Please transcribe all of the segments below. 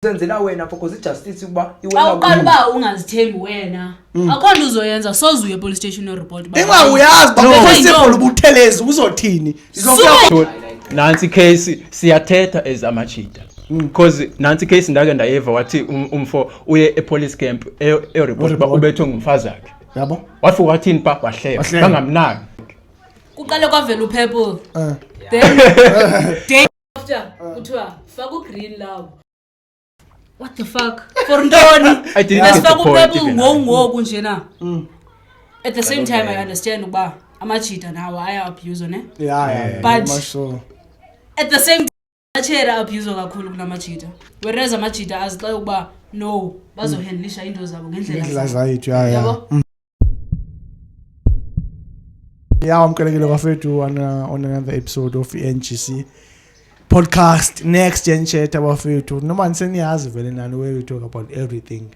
Senzela wena for cause ijustice ukuba iwela Xa uqala kuwe. uba ungazithembi wena, akho nto uzoyenza, soze uye epolice station yoreport uba Inga uyazi No. ba possible ubuthelezi uzothini. Ndizofika So, nantsi case siyathetha as amajita because nantsi case ndake ndayiva wathi umfo uye epolice camp eyoreport uba Ureport. ubethwe ngumfazi wakhe. Yabo? Wafika wathini pha, wahleba. Wahleba. Bangamnaki. Kuqale kwavela upurple, then day after kuthiwa faka ugreen lawo. What the fuck, for ntoni? I didn't get the Besifaka point upurple even. ngoku ngoku njena. At the same time I understand ukuba amajita nawo aya-abuse, ne? Yeah. But- Much so. At the same time achera abuse kakhulu kunamajita, whereas amajita azixele ukuba no, bazohandlisha iinto zabo ngendlela Ngendlela zabo. zethu, yeah. Yabo? Yeah, wamkelekile bafethu on another episode of NGC podcast, Next Gen Chat, bafethu. Noma niseniyazi vele nani, where we talk about everything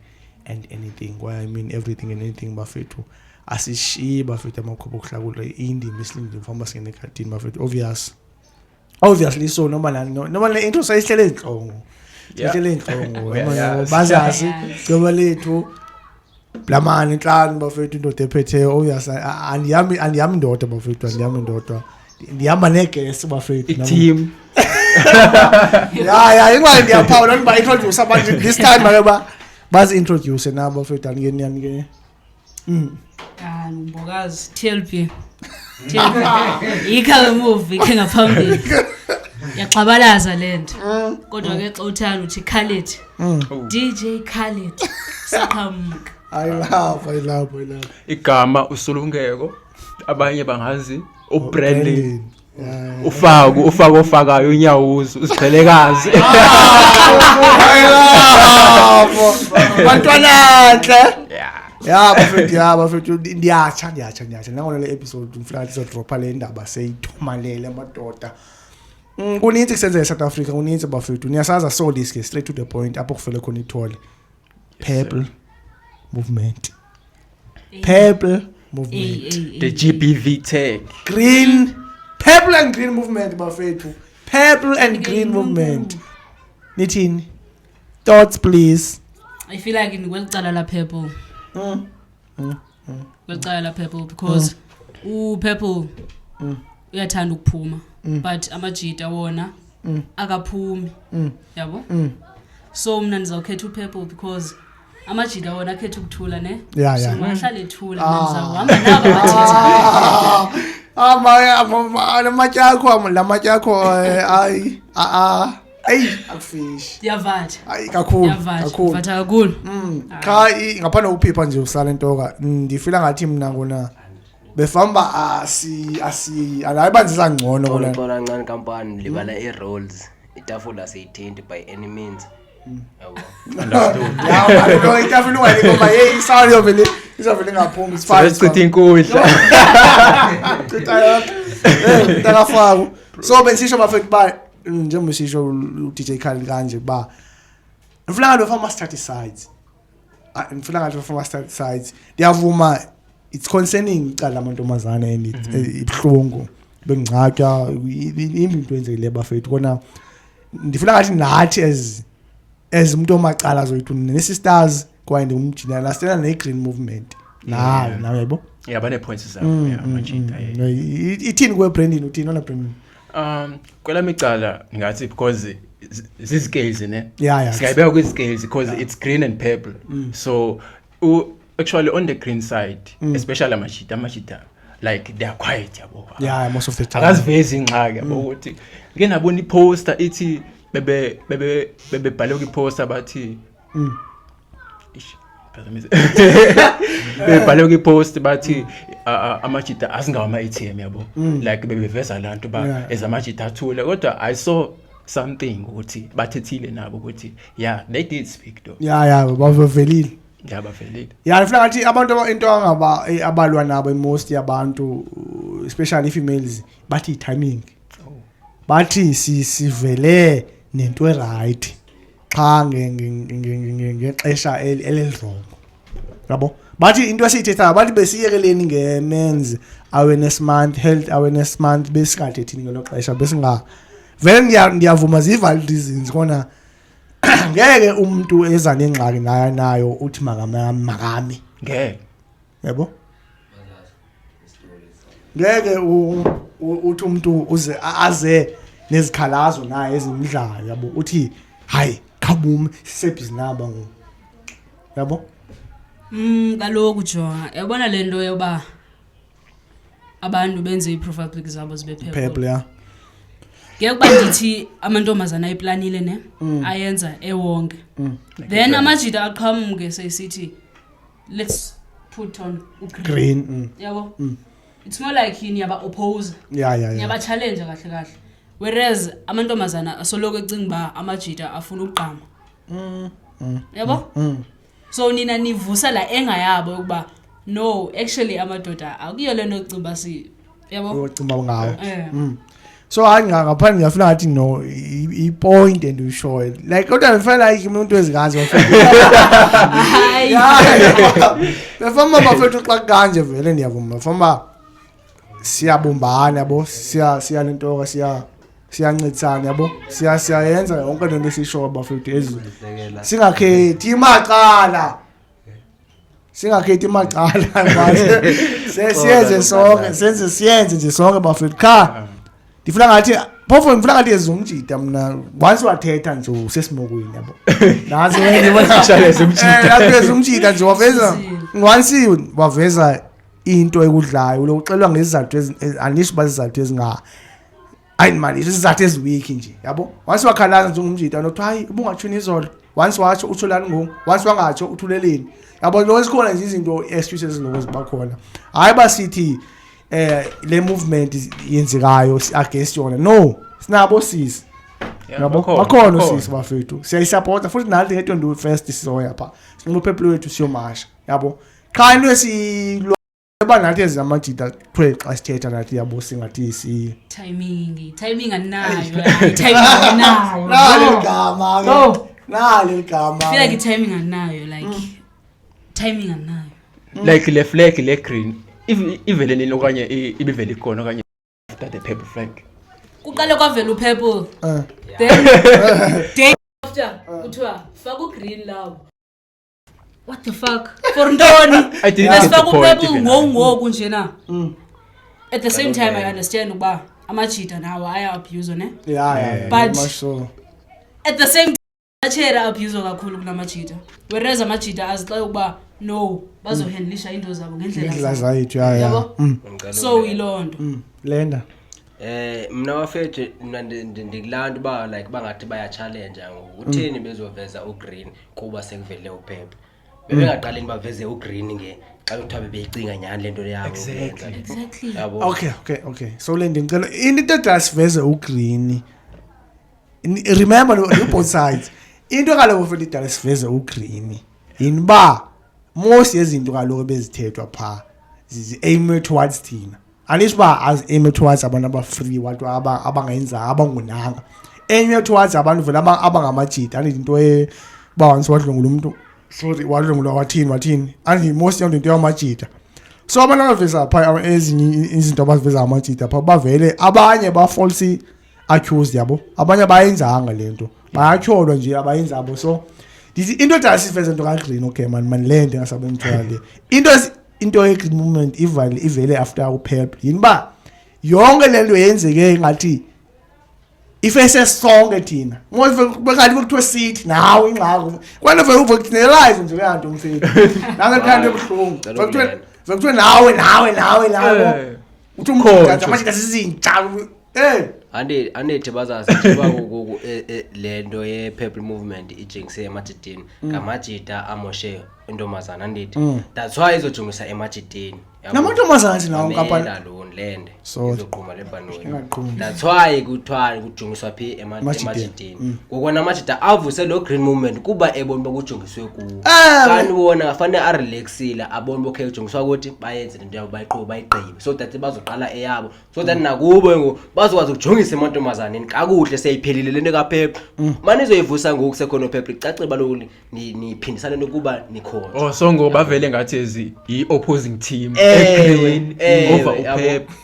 and anything. Why I mean everything and anything, bafethu. Asishiyi bafethu amakhobo okuhlakula indima esilindile mfamba singene ekhadini bafethu. Obvious. Obviously so noma nani noma le intro sayihlele enhlongo. Sayihlele enhlongo. Uyayazi. Bazazi Uyayazi. ngoba lethu Blamani inhlanu bafethu, indoda ephetheyo obvious. Andiyami ndoda bafethu, andiyami ndoda, ndihamba negesi bafethu. I-team. Ya, ingxaki ndiyaphawula ndiba introduce abantu this time, ake ba bazi-introduce nabo bafethu, andike andike. Ah, ngumbokazi TLB. TLB. Yikho ke movie ikhe ngaphambili. Yaxabalaza lento. Kodwa ke xa uthanda uthi Khaled. DJ Khaled. Saqhamuka. I love, I love, I love. Igama usulungeko, abanye bangazi ubranding. Yeah. Ufaku ufako ofakayo unyawuzo uzigqelekazi. I love bantwananhle. Ya bafethu, ya bafethu, ndiyatsha, ndiyatsha, ndiyatsha nangona le episode mfuna ngathi izodropha le ndaba seyithumalele amadoda. Kunintsi kusenzeka eSouth Africa, kunintsi bafethu, niyasaza. So this ke straight to the point, apho kufele khona ithole, purple movement, purple movement. The GBV tag. Green, purple and green movement bafethu, purple and green movement. Nithini? Thoughts, please. I feel like ngikwelicala la purple. Kwelicala la purple because u purple uyathanda ukuphuma, but amajita wona akaphumi. Yabo? So mna ndizawukhetha upurple because amajita wona akhetha ukuthula, ne? Yeah. So mahlale ethula, mna ndizawuhamba nabo amajita. Ah, lamatye akho, lamatye akho, ayi, ah ah, eyi, akufishi. Ndiyavatha. Ayi, kakhulu. Ndiyavatha. Kakhulu. Vatha kakhulu. Cha, ngaphandle kokuphipha nje usala ntoka, ndifila ngathi mna kona befamba asi alayibanzisa ngcono Xola kona. xola kancane kampani, libala i-rolls, itafula siyithinti by any means, yabo. Ya man, no, itafula ungayinika, hey, isawuli yovele izovele ingaphumi, it's fine, it's Sechitha fine. inkundla. Chitha yonke. Eh, mntakafako. So bensisho bafethu ba njengoba usisho u-DJ Khaled kanje ba ngifuna ngathi bafama sithathe sides. Ah, ngifuna ngathi bafama sithathe sides. Ndiyavuma, it's concerning icala lamantombazane and ibuhlungu bengcatywa, imbi into enzekile bafethu. Kona ndifuna ngathi nathi as umuntu omacala zoyithu ne-sisters kwaye ndingumjinela lasitena ne-green movement nawe nawe, yabo. Yeah, bane-points zabo, yeah, amajita, yeah. No, ithini kuwe Brandon? Uthini wena Brandon? Kwelami icala ngathi because zizicales, ne? Yeah. Singayibeka kwi-scales because it's green and purple. So actually on the green side, especially amajita like they are quiet, yabo. Yeah, most of the time. Akazivezi ingxaki, yabo, ukuthi ngike nabona iposter ithi bebe bebe bebebhale kwiposter bathi, ish, phazamise, bebhale kwipost bathi amajita asingawo ama-ATM, yabo, like bebeveza lanto ba ezamajita athule, kodwa I saw something ukuthi bathethile nabo ukuthi yeah, they did speak though. Yeah, bavelile. Yeah, bavelile. Yeah, ngifuna ngathi abantu into angaba abalwa nabo, most yabantu, especially females, bathi timing, bathi sivele nento right xa ngexesha eliwrong, yabo. Bathi into esiyithethayo, bathi besiyekeleni nge-men's awareness month, health awareness month, besingathethini ngelo xesha besinga vele. Ndiyavuma, ziyi-valid reasons kona. Ngeke umuntu eza nengxaki nayo nayo uthi makame. Ngeke. Yabo? Ngeke uthi umuntu uze aze nezikhalazo naye ezimdlayo yabo uthi hayi khabume sisebhizi naba ngoku. Yabo? Kaloku jonga, yabona le nto yoba abantu benze ii-profile pic zabo zibe purple. Purple, yeah. Ngeke uba ndithi amantombazana ayiplanile ne, ayenza ewonke. Then amajita aqhamuke seyisithi let's put on ugreen. Green. Yabo? It's more like niyaba-oppose. Yeah. Niyaba-challenge kahle kahle. Whereas amantombazana asoloko ecinga uba amajita afuna ukugqama. Yabo? So nina nivusa la engayabo yokuba no, actually amadoda akuyo le nto yokucinga uba si yabo? Ucinga ngawo. So hayi ngaphandle ngiyafuna ngathi no i-point and ushoyo like kodwa ngifela like umuntu wezikazi bafethu. Hayi. Befama bafethu xa kanje vele ndiyavuma bafama siyabumbana yabo siya siya lentoka siya siyancedisana yabo siya siyayenza yonke lento esishoyo bafethu ezi singakhethi imacala singakhethi imacala siyenze sonke senze siyenze nje sonke bafethu qha ndifuna ngathi phofu ngifuna ngathi ezumjita mna once wathetha nje usesimokweni yabo nazi wena Shale ezumjita. Lapho ezumjita nje waveza once waveza into ekudlayo lokuxelwa ngezizathu anisho ba izizathu ezinga ayi mani izizathu eziweak nje yabo once wakhalaza nje ungumjita nokuthi hayi ubungatshuni izolo once watsho utholani ngoku once wangatsho uthuleleni yabo lo sikhona nje izinto excuses eziloko ziba khona hayi basithi le movement yenzekayo against yona no sinabo sisi yabo bakhona sisi bafethu siyayisupporta futhi nathi nge-21st sizoya pha sinxiba uphephulo wethu siyomasha yabo qha into esilwa nathi ezamajita kuthiwe xa sithetha nathi yabo singathi si Timing andinayo. Hayi, timing andinayo. nali No. ligama ke No. nali ligama I feel like i-timing andinayo like timing andinayo. Like le flag le green ivele nini okanye ibivele ikhona okanye after the purple flag? Kuqale kwavela upurple. Then day after kuthiwa faka ugreen lawo. What the fuck? For ntoni? I didn't get the Besifaka point upurple even. ngoku ngoku nje na. At the same time I understand ukuba amajita nawo aya-abuse ne. Yeah. But- much so. At the same time achera abuse kakhulu kunamajita. Whereas amajita azixela ukuba no bazohandlisha into zabo ngendlela Ngendlela zabo. zethu yeah. Yabo? So yiloo nto. Lenda. Mna wafethu mna ndikulaa nto uba like bangathi bayachallenge ngoku utheni bezoveza ugreen kuba sekuvele uphepha bebengaqaleni baveze ugreen nge xa kuthiwa bebeyicinga nyhani le nto yabo Exactly. Exactly. yabo Okay. So le ndicela into edala siveze ugreen. Remember no both sides. Into kaloku futhi idala siveze ugreen. Yiniba most yezinto kaloku bezithethwa pha zi-aim towards thina. Anisho uba azi-aim towards abantu aba-free wathi abangenza abangonanga. Aim towards abantu vele abangamajita andithi into uba once wadlwengula umntu sorry wadlwengulwa wathini andithi most yonto into yamajita. So abantu abaveza pha ezinye izinto abaziveza amajita pha bavele abanye ba-false accused yabo abanye abayenzanga le nto bayatyholwa nje abayenzabo so ndithi into edala siveze into kagreen okay man le nto engasabe ngithola le into into ye-green movement ivele after upurple yini uba yonke le nto yenzeke ngathi ifese sonke thina kanti kuthiwe sithi nawe ingxaki kwento vele uve kugeneralize nje leya nto mfethu nange kuthanda ebuhlungu vekuthiwe nawe nawe nawe nawe uthi umntu amajita sizinja Andithi bazazi njengoba le nto ye-purple movement ijingise emajiteni ngamajita amoshe intombazana andithi that's why izojongisa emajiteni Namantombazana nje nawo nkampani nkampani lende Sorry. izoqhuma le bhanoyi Ingaqhumi. that's why kuthiwa kujongiswa phi Emajiteni. emajiteni ngokona amajita avuse lo green movement kuba ebona uba kujongiswe kuwo Ewe. kanti wona fanele arelaxile abone uba okay kujongiswa kuthi bayenze le nto yabo bayiqhube bayigqibe so that bazoqala eyabo so that nakubo ngoku bazokwazi ukujongisa emantombazaneni kakuhle seyiphelile le nto kaphepha mane izoyivusa ngoku sekhona uphepha icacile uba loku niphindisana into kuba nikhona Oh so ngoba bavele ngathi ezi i-opposing team Ewe, e-green ewe, over yabo. uphepha.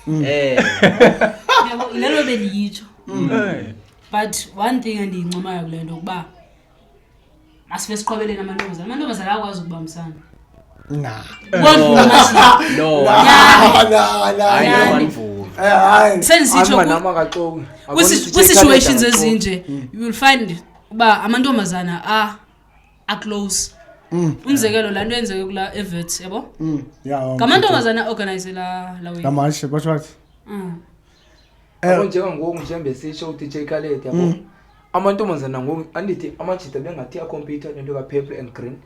Yabo, yile nto bendiyitsho. But one thing endiyincomayo kule nto ukuba Masifike siqhobeleni amantombazana. Amantombazana ayakwazi ukubambisana. Nah. Ukwandlula amajita. No. Nah, nah, nah. Hayi, Nyani. no, andivumi. Eh, hayi. Sendisitsho Hayi, man, akaxoki. kwii-situations ezinje you will find uba amantombazana a-close. Umzekelo, laa nto yenzeke kulaa evet, yabo. Yeah, Ngamantombazana aorganize laa way. Lamashe, but what? Yabo, njengangoku njengoba sisho u-DJ Khaled, yabo, amantombazana ngoku, andithi amajita bengathi akhompyutha nento ka-purple and green.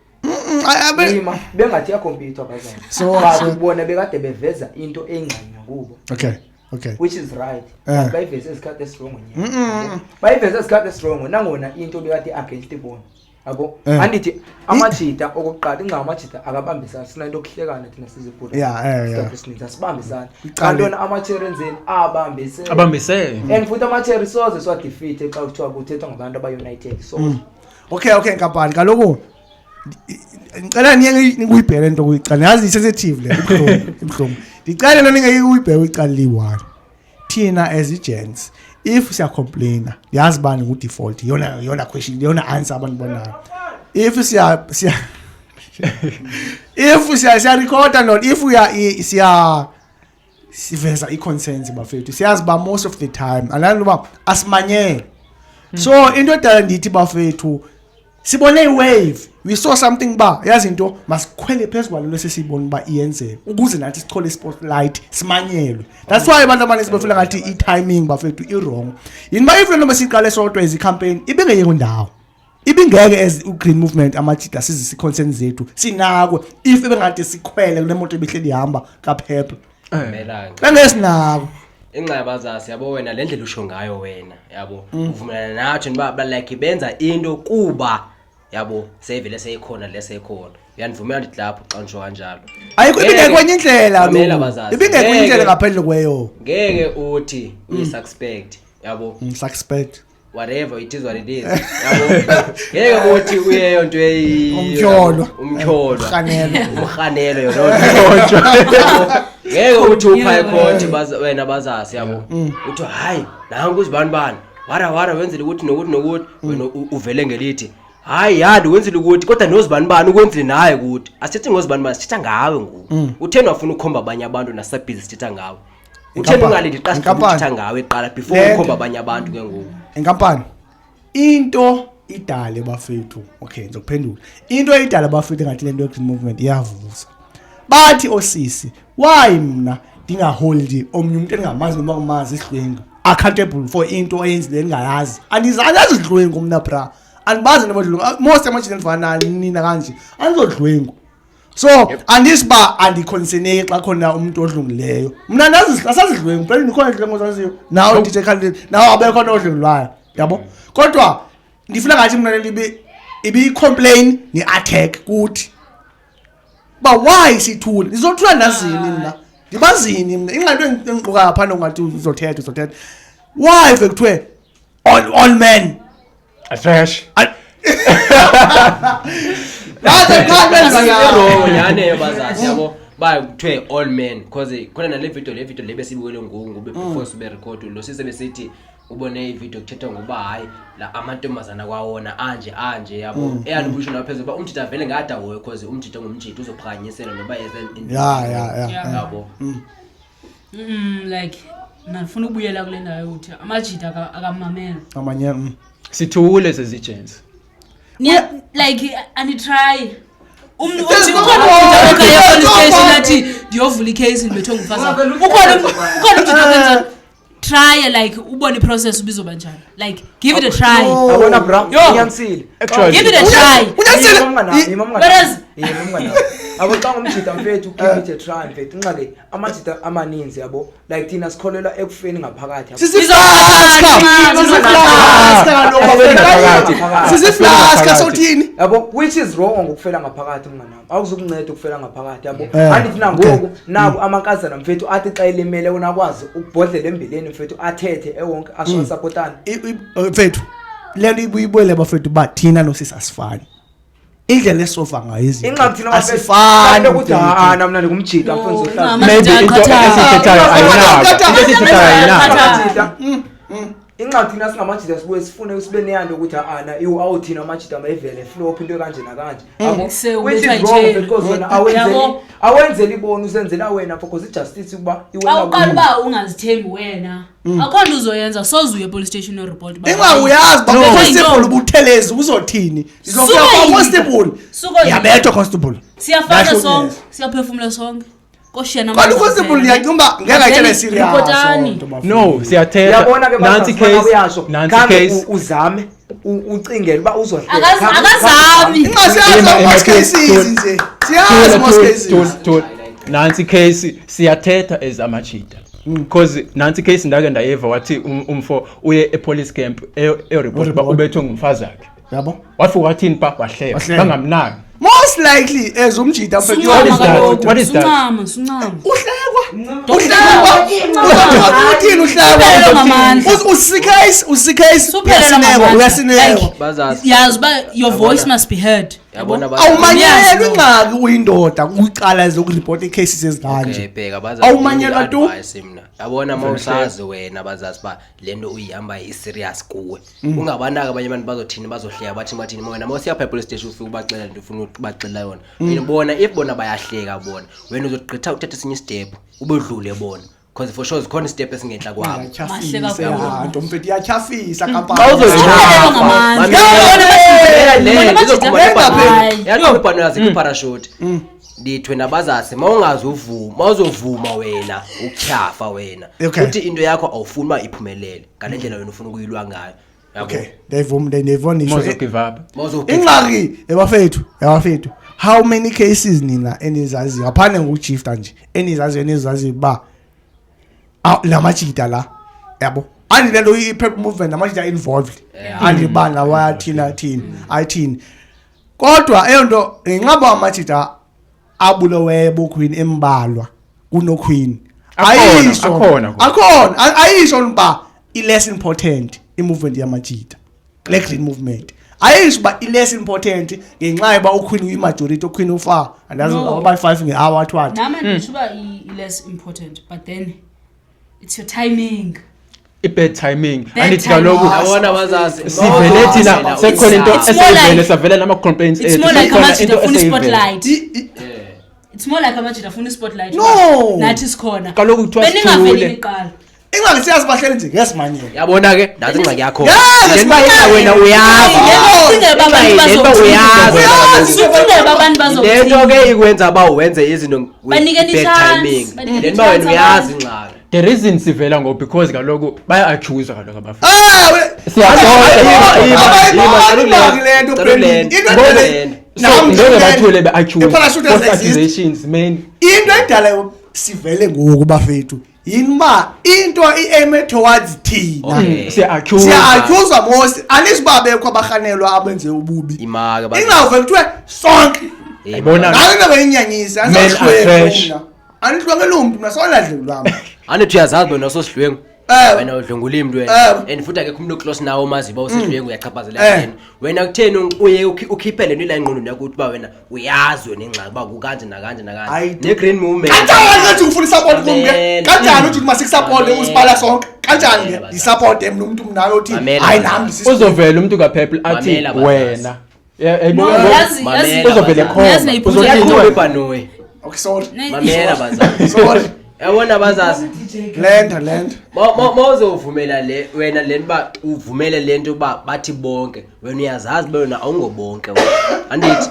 Ima bengathi akhompyutha abazali, but bona bekade beveza into engcanywa kubo, which is right. But bayiveze isikhathi esirongo nyana, bayiveze isikhathi esirongo, nangona into bekade against bona, yabo. Andithi amajita okokuqala ingca amajita akabambisani, sinento okuhlekana thina sizibhuda. Isikhathi esininzi asibambisani. Iqale. Kanti wona amacheri enzeni? Abambisene. Abambisene. And futhi amacheri soze siwadefeat xa kuthiwa kuthethwa ngabantu aba-united, so Okay, nkampani kaloku ngicela niyeke nikuyibheke lento kuyicala, yazi i-sensitive le, ibuhlungu, ibuhlungu. Ndicela lento ningeke uyibheke uyicala liyi-one. Thina as i-gents, if siyacomplaina, yazi bani ngu-default, yona yona question, yona answer abantu bonayo. If siya siyarekhoda, not if uya siya siveza i-concerns, bafethu, siyazi uba most of the time anani uba asimanyele. So into edala ndithi, bafethu, sibone iwave, we saw something ba yazi into masikhwele phezu kwalo nto sesiyibona uba iyenzeka ukuze nathi sithole i-spotlight, simanyelwe. That's why abantu abaninzi befuna ngathi i-timing, bafethu, i-wrong. Yini ba if le nto besiyiqale sodwa as i-campaign ibingeyiko ndawo, ibingeke as u-green movement amajita sizise i-concern zethu sinakwe. If ebengade sikhwele kule moto ebihleli ihamba kapurple, Melanga. bengesinako. Ingxaki zasi, yabo, wena le ndlela usho ngayo wena, yabo, uvumelana nathi uba like benza into kuba, yabo, seyivele seyikhona le, seyikhona. Uyandivumela ndithi lapho xa ndisho kanjalo? Ayikho, ibingekho enye indlela. Mamela, Lo. bazazi. Ibingekho Ngeke. indlela ngaphandle kweyo. Ngeke uthi uyi-suspect, yabo. Suspect. Whatever it is, what it is, yabo, ngeke uthi uyeyo nto Umtyholwa. Umtyholwa. Umrhanelwa. Umrhanelo yona nto. Ngeke uthi upha ekhoti wena bazazi, yabo, uthi hayi nanku uzibani bani wara wara wenzele ukuthi nokuthi nokuthi, wena uvele ngelithi hayi yadi wenzile ukuthi kodwa nozibani bani ukwenzile naye ukuthi asithethi ngozibani bani, sithetha ngawe ngoku. Utheni wafuna ukhomba abanye abantu nasabhizi sithetha ngawe? Utheni ungalindi xa sigqiba Inkampani. ukuthetha ngawe kuqala before ukhomba abanye abantu ke ngoku? Enkampani into idale, bafethu, okay, ngizokuphendula. Into idale, bafethu, engathi lento ye-green movement iyavuza, bathi osisi, why mna ndingaholdi omnye umuntu endingamazi noma kumazi isidlwengu accountable for into eyenzile endingayazi? Andizazi idlwengu mna, bra, andibazi nabadlwengu. Most amajita endifana nina kanje andizodlwengu, so andisiba andiconcerneki xa khona umuntu odlungileyo. Mna ndazi asazidlwengu phela, ndikhona idlwengu ozaziyo nawe, DJ Khaled, nawe abekho odlwengulwayo, yabo. Kodwa ndifuna ngathi mna lento ibe ibiyi-complain ne-attack kuthi uba why sithule, ndizothula ndazini mna, ndibazini mna ingxaki endiqukayo phana ungathi uzothetha uzothetha, why ve kuthiwe all men Trash. Irongo nyhani eyo, bazazi, yabo, ba kuthiwe all men because khona nale video, le video le besibukele ngoku ngube before sibe record lo sise besithi ubone ividiyo kuthethwa ngokuba hayi la amantombazana kwawona anje anje, yabo, eyandibuyisho naphezulu uba umjita vele ngada hoyo because umjita ngumjita uzophakanyisela noba Ya. yabo. Like mna ndifuna ukubuyela kule ndawo yokuthi amajita akamamela. Amanye. Sithule sezigents. Like anditry umntu There's uthi no ukhona more. umntu okhaye There's epolice no station more. athi ndiyovula ikheyisi ndibethwe ngumfazi wam. Ukhona umntu okwenza try like ubone iprocess ubizoba njani, like give it a try. No. Yabona bra, Yo. unyanisile. Actually. Give it a try. Unyanisile. Whereas- Yabo, xa ngumjita mfethu, give it a try mfethu. Ingxaki amajita amaninzi, yabo, like thina sikholelwa ekufeni ngaphakathi, yabo. Sisiflaska. Sisiflaska kaloku, Ngaphakathi. bafethu. Sisiflaska sothini? Yabo, which is wrong ngokufela ngaphakathi, mnganami, akuzukunceda ukufela ngaphakathi, yabo. Andithi nangoku naku amankazana mfethu athi xa elimele wona akwazi ukubhodlela embileni mfethu, athethe ewonke, asho asapotane. Mfethu, le nto ibuyibuyele, bafethu, uba thina nosisi asifani indlela esova ngayo izinto. Ingxaki thina Asifani, ukuthi mfethu. ha mna ndingumjita No, mfethu, ngizohlala. ingxaki Maybe into Amajita esiyithethayo ayinako. Into esiyithethayo ayinako. Amajita. Ingxaki thina singamajita sibuye sifune sibe neyanto ukuthi ana iwu awuthina amajita mayivele flop into kanje nakanje. Yabo? Se Which ubethwa is wrong yitsheri. because wena awenzeli Yabo. awenzeli ibona usenzela wena because ijustice ukuba Xa uqala iwena uba ungazithembi wena, akho nto uzoyenza, soze uye epolice station uyoripota uba Inga uyazi ba No. constable ubuthelezi uzothini? Izofika Suka kwa yini? constable. Suka yini? Yabethwa constable. Siyafana Yahlukunyezwa. sonke, siyaphefumula sonke, koshiyana Kodwa amanzi uconstable kuphela. ngiyacinga ngeke ayitshele Then serious. ripotani. sonto, bafethu. No, siyathetha. Uyabona ke Nansi bafana, case, uyasho nansi khange case. uzame ucingele uba uzohleka. Akazami. Inga siyazi Ima, most ima, cases nje. Siyazi Thula, most thula, cases. thula, thula. Nansi case siyathetha as amajita because nansi case ndake ndayiva wathi umfo uye epolice camp eyoreport uba Ureport. ubethwe ngumfazi wakhe. Yabo? Wafika wathini pha wahleka Wahleka. bangamnaki. Most likely as umjita mfethu. Suncama is that? kaloku, What is that? suncama, suncama. Uhlekwa. Doctor, Uhlekwa. Uthini Uphelelwe uhlekwa? ngamandla. Usikhayisi, usikhayisi. Suphelelwe ngamandla. Uyasinekwa. Like, Bazazi. yazi uba your voice must be heard. Yabona bazazi. Awumanyelwa ingxaki uyindoda kuqala zokureport icases Okay, ezikanje. bheka bazazi. Awumanyelwa tu. Advice mina. Yabona uma usazi wena bazazi ba lento uyihamba i-serious kuwe. Ungabanaki abanye abantu bazothini bazohleka bathini bathini wena uma usiyapha e-police station ufike ubaxela lento ufuna ukubaxela yona. Wena bona if bona bayahleka bona wena uzogqitha uthathe esinye step ubedlule bona. Because for sure zikhona istep esingenhla kwabo. Iyatyhafisa Mahleka kakhulu. ya nto mfethu iyatyhafisa Xa kampani. Uphelelwe ngamandla. Yaqhubha iparashute ndithi wena bazasi ma ungazuvuma ma uzovuma wena ukutyhafa wena Okay. uthi into yakho awufuni uba iphumelele ngale ndlela wena ufuna ukuyilwa ngayo. Yabo? Okay, ndiyayivuma ndiyayivuma nisho. Mozo give up. Ma uzogive Ingxaki ebafethu, ebafethu. How many cases nina enizaziyo ngaphandle ngokujifta nje enizaziyo enizaziyo uba lamajita la yabo andi le nto i-prep movement amajita involved andi uba lawa athini athini ayithini kodwa eyo nto ngenxa amajita abuleweyo boqueen embalwa kunoqueen Akhona, ayisho akhona kodwa. akhona ayisho uba i-less important i-movement yamajita le green movement ayisho uba i-less important ngenxa yoba uqueen uyi-majority uqueen ufa andazi No. abayi-five nge-hour athi wathi Nami anditsho uba i-less important, but then it's your timing. I-bad timing. Bad Andithi timing. kaloku Yabona bazazi sivele thina sekukhona into It's more eseyivele like- savela nama-complaints It's ethu more like sekukhona amajita into afuna eseyivele. i-spotlight. It's more like amajita afuna i-spotlight. No. Nathi sikhona. Kaloku kuthiwa Beningaveli sithule. niqala. Ingxaki siyazi bahleli nje ngesimanyela. Yabona ke nathi ingxaki yakho. Yeah, Le nto uba wena uyazi. Ucinge uba abantu Le nto uba bazothini. uyazi. Ucinge uba abantu Le nto bazothini. ke ikwenza uba wenze izinto with Banikeni bad i-chance, timing. banikeni Le nto uba wena i-chance uyazi abantu. ingxaki. The reason sivela ngoku because kaloku baya-accuse kaloku abafana. Ah, we- Abayiboni ingxaki le nto, Brandon. Into edala- So Nam- ngeke bathule be-accuse. I-parachute False doesn't exist. accusations man. Into edala sivele ngoku bafethu yini uba into i-aime towards thina. Okay. Siya-accuse. Siya-accuswa most andizi uba bekho abarhanelwa abenze ububi. Imake bazazi. Ingavele kuthiwe sonke. Yayibona Nayo into beyinyanyisa Men are trash. andihlwengela umntu mna sonadlelwam. Andithi uyazazi wena usosidlwengu. Eh. Wena udlwengula umntu wena. Eh. And futhi akekho umuntu oclose nawe omaziyo uba usidlwengu uyachaphazeleka Eh. yena. Wena kutheni uye ukhiphe le nto ila engqondweni yakho ukuthi uba wena uyazi wena ingxaki uba kukanje nakanje nakanje. Hayi, Ne-green movement. Kanjani ke uthi ufuna isupport kum ke? Mamela. Kanjani uthi masikusapote Mamela. usibala sonke? Kanjani ke Mamela, ndisapote mna umntu mnayo uthi Mamela, hayi bazali. nam ndisi Uzovela umuntu kaPurple athi Mamela, bazazi. wena. Yeah, No, yayibona- Mamela, Uzovele bazazi. khona. Yazi neyiphutha Uzothi lento. Uyaqhuba wena. ibhanoyi. Okay, sorry. Mamela bazazi. Sorry. Yabona bazazi. Lenda lenda. Ma uzovumela le wena le nto uba uvumele le nto uba bathi bonke wena uyazazi uba wena awungobonke wena andithi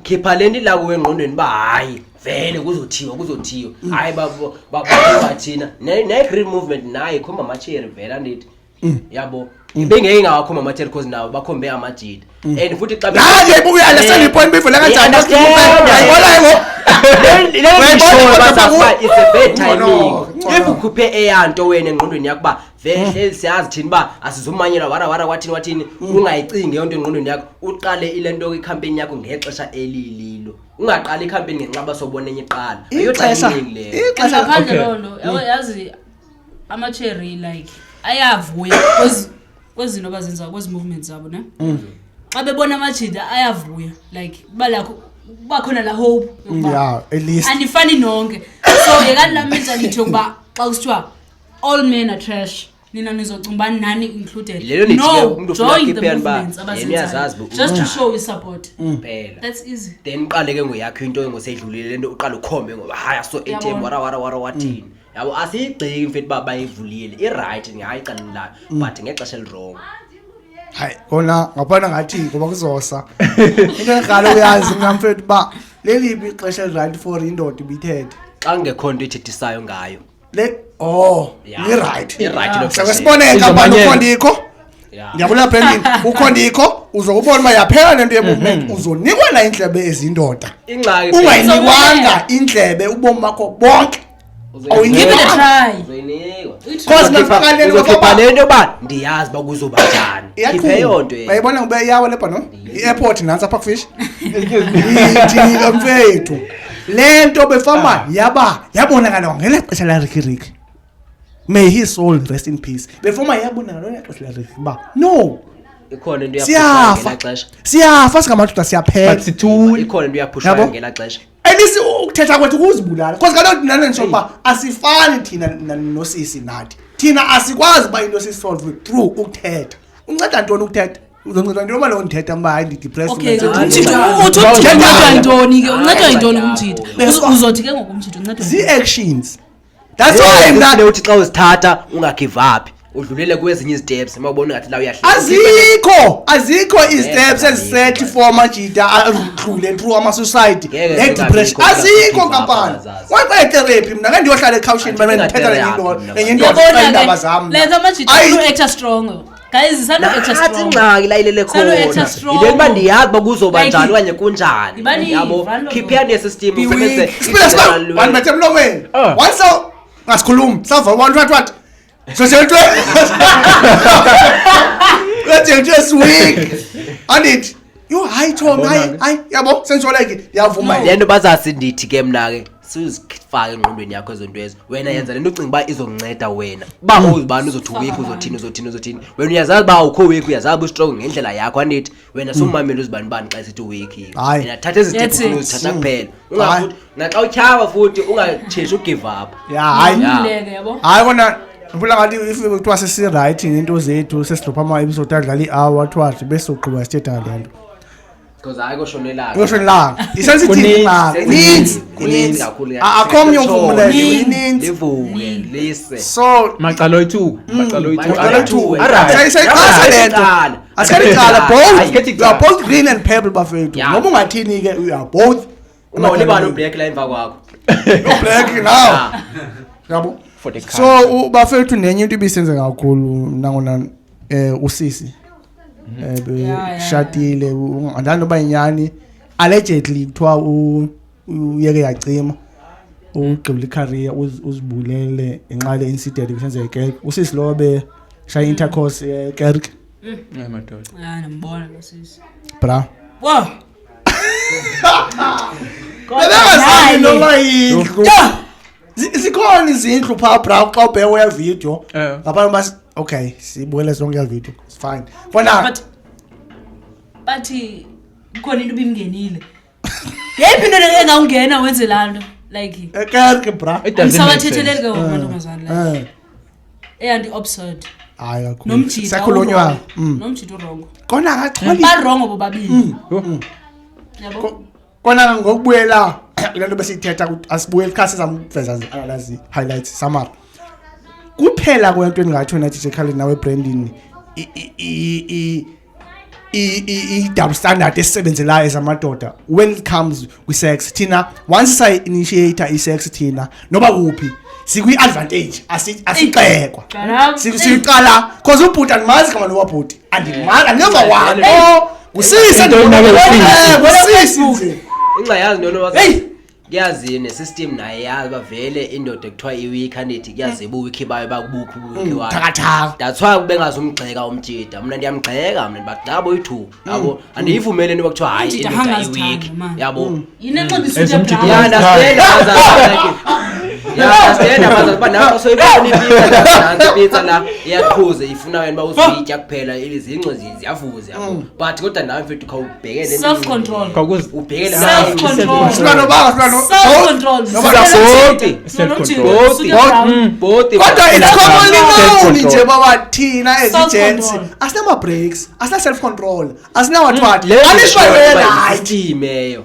khipha le nto ila kuwe engqondweni uba hayi vele kuzothiwa kuzothiwa hayi bathiwa thina ne-green movement nayo ikhomba amatsheri vele andithi yabo bengeke ingawakhomba amatsheri cause nawo bakhombe amajita and futhi xa Naye ibuya uya-understand i-point bivele kanjani? Uyayibona ke ngoku? Uyayibona it's a bad timing Ngcono, if ngcono. ukhuphe eyanto wena engqondweni yakho uba vele siyazi thina uba asizumanyelwa wara wara kwathini wathini ungayicingi yonto engqondweni yakho uqale ile nto ikhampeyini yakho ngexesha elililo ungaqali ikhampeyini ngenxa uba sobona enye iqala Ayiyo Ixesha timing leyo. ixesha Ngaphandle Okay. loo nto yabo yazi amacheri like ayavuya kwezinto abazenzayo kwezi movements zabo ne xa bebona amajita ayavuya like kuba lakho kuba khona la hope yokuba Yeah, at least. andifani nonke so yekani laa mentality yokuba xa kusithiwa all men are trash. Nina nizocinga uba nani included. Leyo nithi ke No, umntu ufuna join the akhiphe yani uba movements yena abazenzayo. uyazazi uba Just to unjani. show i-support. Phela. That's easy. Then uqale ke ngoyakho into engoseyidlulile le nto, uqale ukhombe ngoba haya so ATM Yabona. wara wara wara wathini. Yabo, asiyigxeki mfethu uba bayivulile, i-right hayi icaleni layo, but ngexesha eli-wrong. Hayi kona ngabona ngathi ngoba kuzosa into endiqala uyazi mna mfethu uba leliphi ixesha eli-right for indoda ibithethe? Xa kungekho nto ithethisayo ngayo. Le, oh. Yeah. I-right. I-right lo Sake xesha. sibone enkampani. Izomanyela. Ukho ndikho. Ndiyabona, Brandon, ukho ndikho, uzokubona uba yaphela le nto ye-movement, uzonikwa na indlebe ezindoda. Ingxaki Ungayinikwanga indlebe ubomi bakho bonke. Give it a try. Uzoyinikwa. Cause nakuqaleni Uzokhipha kwaba- le nto yoba ndiyazi uba kuzoba njani, khiphe eyo nto yena. Uyayibona ngoba iyawa le bhano i-airport nantsi apha kufish ijika mfethu. Le nto befama yaba yabonakala ngela xesha la Ricky Ricky, may his soul rest in peace, befoma yabonakala ngela xesha la Ricky uba no. Ikhona into yaphushwayo Siyafa. ngelaa xesha. Siyafa singamadoda, siyaphela. But sithule. Ikhona into yaphushwayo Yabo? ngelaa xesha. At least ukuthetha kwethu kuzibulala, because kaloku nale nditsho uba asifani thina nosisi nathi. Thina asikwazi uba into siyi-solve through ukuthetha. Unceda ntoni ukuthetha? Uzonceda ntoni uba loo ndithetha uba hayi ndi-depressed? Okay, Unceda umjito ntoni? uthi umjito uncedwa yintoni ke? Uncedwa yintoni Hayi, kumjito? hayi. Uzothi ke ngoku umjito uncedwa yintoni? Zii-actions, that's why mna mna uthi xa uzithatha unga-give up, udlulele kwezinye izi-steps uma ubona ngathi la uyahlala. Azikho ii-steps Ngeke ezisethi zingabikho. for amajita adlule through ama-suicide Ngeke ne-depression. zingabikho, Azikho zingabikho nkampani. abazazi. Waqetherapy mna ke ndiyohlala ekhawushini bane ndithetha nenye Andithi indoda, nenye indoda Yabona iindaba ke, zam. like amajita Ayi. anu-actor strong. Guys, sanu-actor Nathi strong. ingxaki la ilele Sanu khona actor strong. yile nto uba ndiyazi uba kuzoba Like, njani okanye kunjani. yibani Yabo, vulnerable. khiphiyani ye-system. Be usebenzise weak. Siphinda siba i-general way. wandibethe emlomeni. Ah. Once ngasikhulumi sava one what what so just weak andithi yho hayi Tom, hayi. Yabona ke. Hayi yabo sentsho like ndiyavuma. Le nto bazasi ndithi ke mna ke suzifake engqondweni yakho ezo nto ezo. Wena yenza le nto ucinga uba izokunceda wena, uba uzibani uzothi weak, uzothini, uzothini, uzothini. Wena uyazazi uba awukho weak, uyazazi uba u-strong ngendlela yakho. Andithi wena sumamele uzibani bani xa esithi weak. Hayi. Wena thatha ezi That's steps ufuna it. uzithatha kuphela. Hayi. Ungafuthi naxa utyhaba futhi ungatshetshi u-give up. Ya hayi. Umleke, yabo? Hayi kona ngifuna ngathi if kuthiwa sesi-right ngento zethu, sesidropha ama-episode adlala i-hour thiwa bese uqhuba sithetha ngale nto. Because hayi koshonelanga. Uyoshonelanga i-sensitive. Kuninzi. Ingxaki ininzi. Kuninzi Ininzi kakhulu. akho omnye umphumlelo. Kuninzi. Ininzi. Livuke lise. So Macala oyi-two, macala oyi-two. Macala oyi-two. Alright. Sayixhasa le nto. Icala. Asikhethi icala, both. Asikhethi We are icala. both green and purple bafethu. Yeah. Noma ungathini ke, we are both. Ungawulibali u-black la emva kwakho. No black now, yabo. For the So bafethu nenye into ibisenze kakhulu nangona usisi Yeah, beshatile, andani noba inyani, allegedly kuthiwa uyeke yacima ugqibela i-career, uzibulele ngenxa le incident ibisenzeka ekerk. Usisi lo beshaya intercourse ekerk. Hayi, madoda. Ah, ndambona lo sisi. Bra. Wow. Bebengazami noma yindlu. Yeah. Zikhona izindlu phaa bra xa ubheke uya video. Ngabantu bas okay, sibukele sonke ya video, it's fine fona. But bathi kukhona into ibimngenile. Yeyiphi into le engawungena wenze laa nto? Like Ekerk bra. It doesn't make andisabathetheleli sense. ke ngoku amantombazana like. Eyanti-absurd. Hayi kakhulu. Nomjita Siyakhulunywa. u-wrong. Nomjita u-wrong. Kona akaxoli. Ba-wrong bobabini. Yho. Yabo? Kona ngokubuyela kule nto besiyithetha asibuyeli kha sizamveza analyze highlights summary kuphela kwento endingatsho nathi DJ Khaled nawe Brandon, i-double standard esisebenzelayo ezamadoda when it comes kwi-sex. Thina once sayi-initiate i-sex, thina noba kuphi sikwi-advantage, asixekwa. Garam. Siyiqala cause ubhuti andimazi gama lowabhuti, andimazi, andineva wani. Oh, ngusisi. Into inake usisi. Ngusisi nje. Ingxa yazi ntoni wazi? Hey! Kuyazi ne-system naye yazi uba vele indoda ekuthiwa i-weak, andithi kuyaziba u-weak bayo bakubuphi ubu-weak wayo. Thakathaka. That's why bengazumgxeka umjida. Mna ndiyamgxeka mna, ndibathi nabo oyi-two yabo, andiyivumeli into yoba kuthiwa hayi Umjida indoda hangazithanda, i-weak man. yabo. Yini enxiba As isuti umjita ebrown? Yeah, understand. Yastand abazazi uba nawe soyibona ipizza nansi ipizza la iyaqhuza ifuna wena uba uzitya kuphela izingco ziyavuza yabo but kodwa nawe mfethu khawubhekele Self control. Kwakuzi ubhekele Self control. Silwano banga silwano. Self control. Self-control. both Kodwa it's commonly known Self-control. nje baba thina as Self-control. gents asinama breaks, asina self control, asinawathwathi. Leyo Alisho wena hayi. system eyo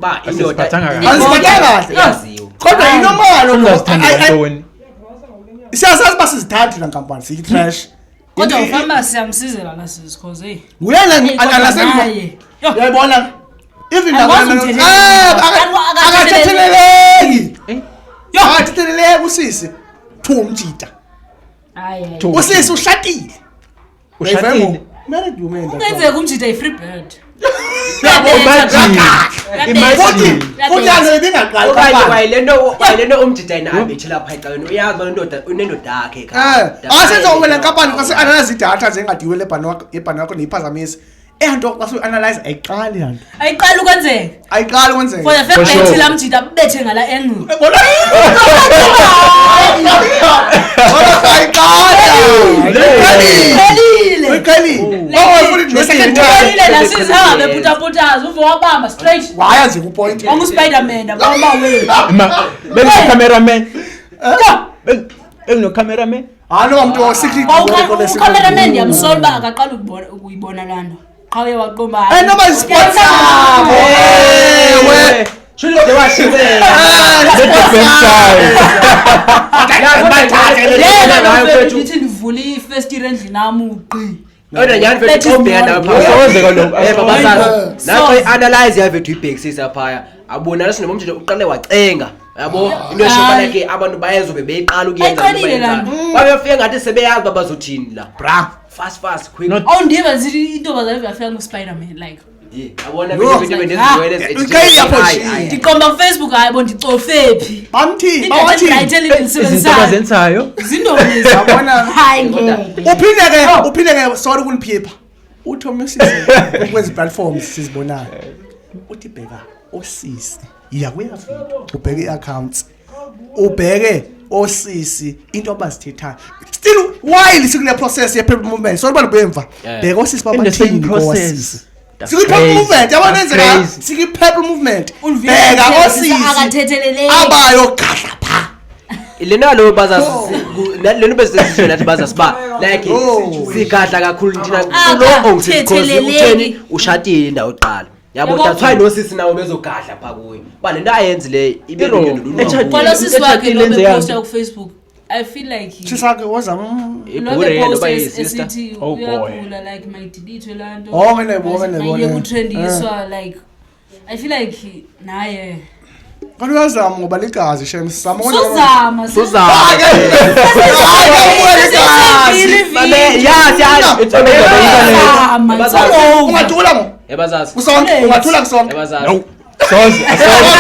ba indoda Asiziphathanga kahle. Asiziphathanga kahle. Yaziwa. Kodwa inormal lo. Ungazithandi ntoni? Siyasazi uba sizithandi la nkampani, siyi-trash. Kodwa ufama siyamsizela la sis cause hey. Nguyena Hey, kodwa angasenza. naye. Yo, Uyayibona? Even Angikwazi nabana- umthethelela. Eh, akathetheleleki. Eh? Yo, akathetheleleki usisi. Thu umjita. Hayi, hayi. Thu. Usisi ushatile. Ushatile. Married woman. Kungenzeka umjita yi-free bird. Imagine. Futhi Imagine. futhi yalo ibingaqali okanye kampani. kwayile nto umjita yena abethela phaa ecaleni uyazi uba indoda unendoda yakhe ekhaya. Eh, asenza ube le nkampani xa si-analyze idatha zengadiwe lebhano yakho neyiphazamisi. Eyanto xa siyi-analyze ayiqali yanto. Ayiqali ukwenzeka. Ayiqali kwenzeka. For the fact For that sure. laa mjita bethe ngala angle. Bona. Bona ayiqali. Phelile. Uyiqhelile. Oh, futhi ne-second time. Phelile la sis ahambe phuthaphuthaza uve wabamba straight. Waya nje ku-point. WanguSpiderman abamba wethu. Ma bengino cameraman. Bengino cameraman. Hayi lo mntu secret. Ucameraman ndiyamsola uba akaqala ukuyibona laa nto. Qha uye waqomba. Eh noba i-sports sabo. Ewe. Shuthi nje washibela. Let the best side. Yena mfethu ndithi ndivule ifestire endlini am ugqi. Kodwa nyhani mfethu xa ubheka nawe phaya. Asoze kaloku. Eh babazazi. Soze. Naxa i-analyze yavele uyibhekisisa phaya. Abonakala noba umjita uqale wacenga. Yabo into esho Hayi. ke abantu bayezobe beyiqala ukuyenza Ayiqalile into laa bayenzayo. Babefike ngathi sebeyazi uba bazothini la. Bra. Fast fast quick. Not- Awundiva ndisithi intombazana ivafika nguSpiderman like. Yeah, yabona Yho. into bendiziwele Uyiqhelile yapho nje. Ndiqomba kuFacebook hayi bo ndicofe phi. Bamthini? Bawathini? Idatha Izinto endiyisebenzisayo. abazenzayo. Zintoni ezi? Yabona. Hayi ngeke. Uphinde ke, uphinde ke sorry ukuniphipha. Uthi omnye usisi kwezi platforms sizibonayo. Uthi bheka osisi iya kuyafika ubheke i-accounts ubheke osisi into abazithethayo still while sikule process ye-people movement sorry uba ndibemva Yeah. bheka osisi In the same babathini process. kosisi That's sikwi-purple crazy. movement yabona That's enzeka crazy. sikwi-purple movement Undivile bheka ukuthi osisi akathetheleleki. abayogadla phaa Le nto kaloku bazazi le nto besisitsho nathi bazazi uba like Oh. sigadla kakhulu thina Ah, kulo ongusisi because thetheleleki. utheni ushatile indawo yokuqala yabo. Yabo. That's why nosisi nabo bezogadla phaa kuyo uba le nto ayenzileyo ibe Iro. luluntu. Etshatile. Kwalo sisi wakhe lo Etshatile enze beposta yanto. kuFacebook. I feel like sisakhe wozama lo Ibhure yena beposta uba yi-sister. esithi Oh, boy. uyagula like mayidelete laa nto. Oh, ngiyayibona, ngiyayibona. Mayiyeke utrendiswa like I feel like naye. Kanti uyazama ngoba ligazi shem sizama Suzama. Suzama. It's all over the internet. Suzama. It's all over. Ungathula ngo Yabazazi. kusonke ungathula kusonke. Yabazazi. No. Soze. Asoze.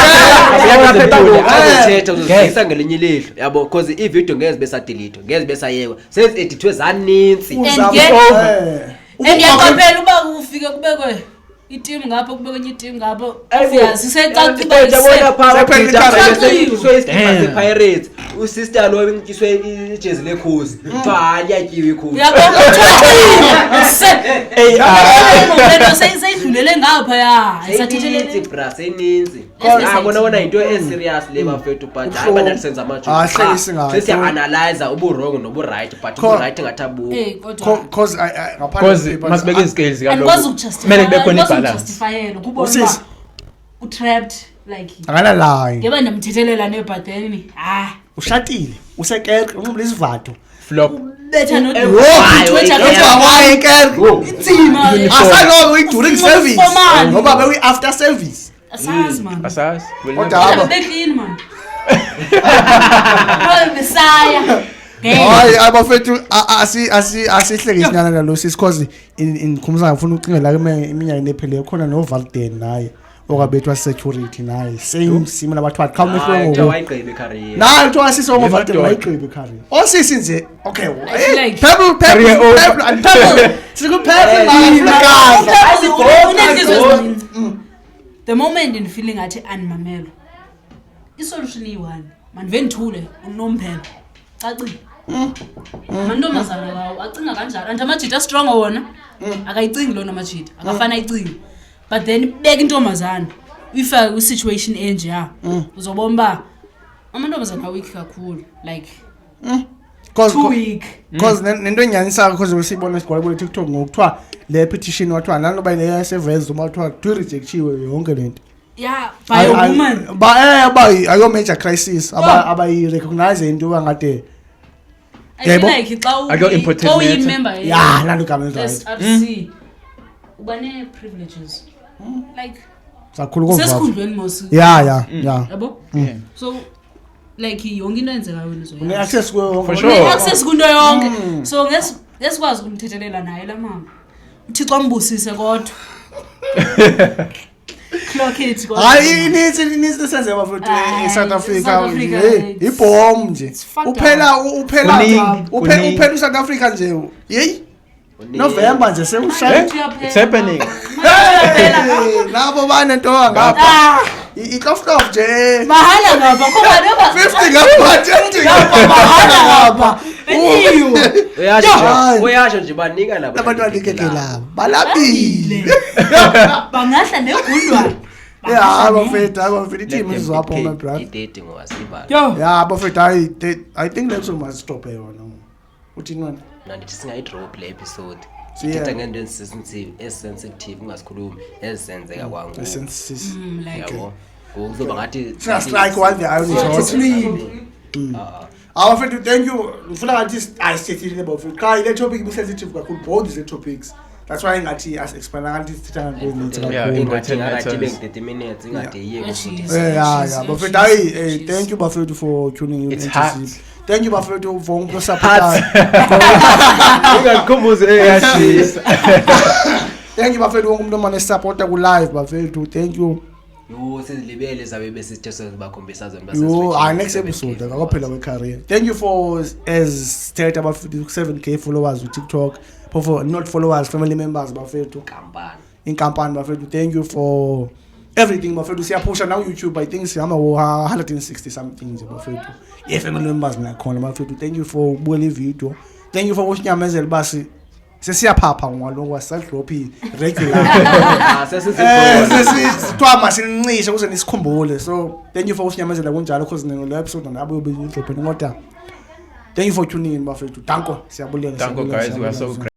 Uyaqaphela ngoku Eh. azothetha uzozivisa ngelinye ilihlo yabo because iividiyo ngeze zibe-sa-delete-wa ngeze zibe-sayekwa sezi-edithwe zanintsi. Uzama. And ke- Eh. And ndiyaqaphela uba ufike kubekwe iteam ngapha kubekwe enye iteam ngapha. Obvious, isecacile uba Yabona phaa Sephela ubhita isikipa Damn. sePirates usister lo benxityiswe ijezi lekhozi kuthiwa hayi liyatyiwa ikhozi. Uyabona ucacile. AI. Le nto seyidlulele ngaphaya. Seyininzi Ayisathetheleleki. bra seyininzi. Yes, Ah, kona kona yinto eserious le bafethu but hayi banathi senza Ah, hlekisi ngayo. sesiya-analyza ubu-wrong nobu-right but ubu-right ngathi abukho. Eh kodwa Cause ngaphandle Because masibeke izicales andikwazi kaloku. Kumele kube khona ukujustify ibalance. ukujustifyela ukubona uba Usisi. utrapped like akana line. ngeba ndiyamthethelela ne but then ah Ushatile, usekerke, unxibile isivato. Flop. betha Wo, no waye kerke. inzima Asalobe uyi during service. Formal. Ngoba beyi after service. asazi man Asazi. Kodwa Kodwa aba- bebeclean man Babe besaya Ngeke. Hayi abafethu asi asi asihleke isinyana nalo sisi cause in khumza ngifuna ucingela iminyaka nephele khona no Valden naye okabethwa security naye same simo labathu qha umehlo Hayi, kuthiwa ngoku. wayigqiba icareer. Naye kuthiwa sisi ongo Valden Yemadoda. wayigqiba icareer. Osisi nje okay. I feel like- Purple purple Career over. purple and purple. Siku purple mara Unenhliziyo ezininzi. The moment ndifile ngathi andimamelwa isolution iyi-one. Mandive ndithule unomphela. Cacile. Amantombazana lawo acinga kanjalo. Anti amajita astrongo wona. Akayicingi lona amajita. Akafana ayicingi. But then beka intombazana uyifake kwi-situation enjeya. Uzobona uba amantombazana aweak kakhulu. Like too weak. Cause nento enyanisako, cause siyibona sigwala kule TikTok ngokuthiwa le petition wathiwa nanoba le yaseveza uma kuthiwa rejectiwe yonke le nto. Yeah, by a woman. Ba ba ayo major crisis abayi-recognize into yoba ngade I feel Yebo. like xa Akho important xa matter. uyi-member ye- ya laa nto igama right. SRC uba nee-privileges like Sakhulu kovava. sesikhundlweni mos Ya ya ya. yabo. Yeah. So like yonke into eyenzekayo wena uzoyazi. Une-access kuyo yonke. For sure. Une-access kwinto yonke, so ngesikwazi ukumthethelela naye laa mama, uThixo ambusise, kodwa clock it kodwa. Hayi, inintsi esenzeka bafethu Hayi, e-South Africa. South Africa, Hey, ibhom nje. it's fucked Uphela uphela Kuningi, kuningi. uphela uSouth Africa nje. Yeyi, November nje sewushaya. Eh? It's happening. Hey, nabo banento ngapha. Ah, Itloflof nje. Mahala ngapha ngoba noba 50 ngapha, 20 ngapha, mahala ngapha. Beniyo. Uyasho Hayi. nje, uyasho nje, banika labo Labantu banikeke labo. Balapile. Bangahla negundwane. Yeah, hayi bafethu, hayi bafethu, i-team izapho my brother. I-30 ngoba siyibala. Yo. Yeah, bafethu, hayi, I think le episode must stop yona. Uthini wena? Mna ndithi singayidrop le episode. Siya. Sithetha ngento ezi-sensitive, ezi-sensitive, ungasikhulumi ezisenzeka kwangoku. Sensitive. Like Yabo, ngoku kuzoba ngathi Singa strike while the iron is hot. Hayi bafethu, thank you. Ngifuna ngathi ayisithethile bafethu. Qha ile topic ibu-sensitive kakhulu, both the topics. That's why ngathi as-expanda ngathi sithetha ngento ezininzi Yeah, kakhulu. important ingathi matters. ibe ngu-30 minutes, ingade iye Jeez. Yeah, bafethu, hayi, thank you bafethu for tuning in. It's NTC. hot. Thank you bafethu for umuntu osupportayo. Ungakhumbuzi eyashisa. Thank you bafethu, wonke umuntu omane supporta ku live bafethu. Thank you. Yo, sezilibele zabe besithe sezibakhombisa zona. Yo, ah, next episode akaphela kwe-career. Thank you for as sithetha bafethu 7K followers ku TikTok. For not followers, family members bafethu. Kampani. Inkampani bafethu, thank you for everything bafethu. Siyaphusha now YouTube, I think sihamba wo 160 something nje bafethu. Yeah, family members nakhona bafethu, thank you for ukubukela ivideo. Thank you for ukusinyamezela uba sesiyaphapha ngwaloko, asadrophi regular. Ah, sesizibona. Sesithiwa masincishe ukuze nisikhumbule, so thank you for ukusinyamezela kunjalo, cause le episode nabo yobe idropheni, kodwa thank you for tuning in bafethu. Danko, siyabulela. Danko Siyabulela, guys, we are so siyabulela.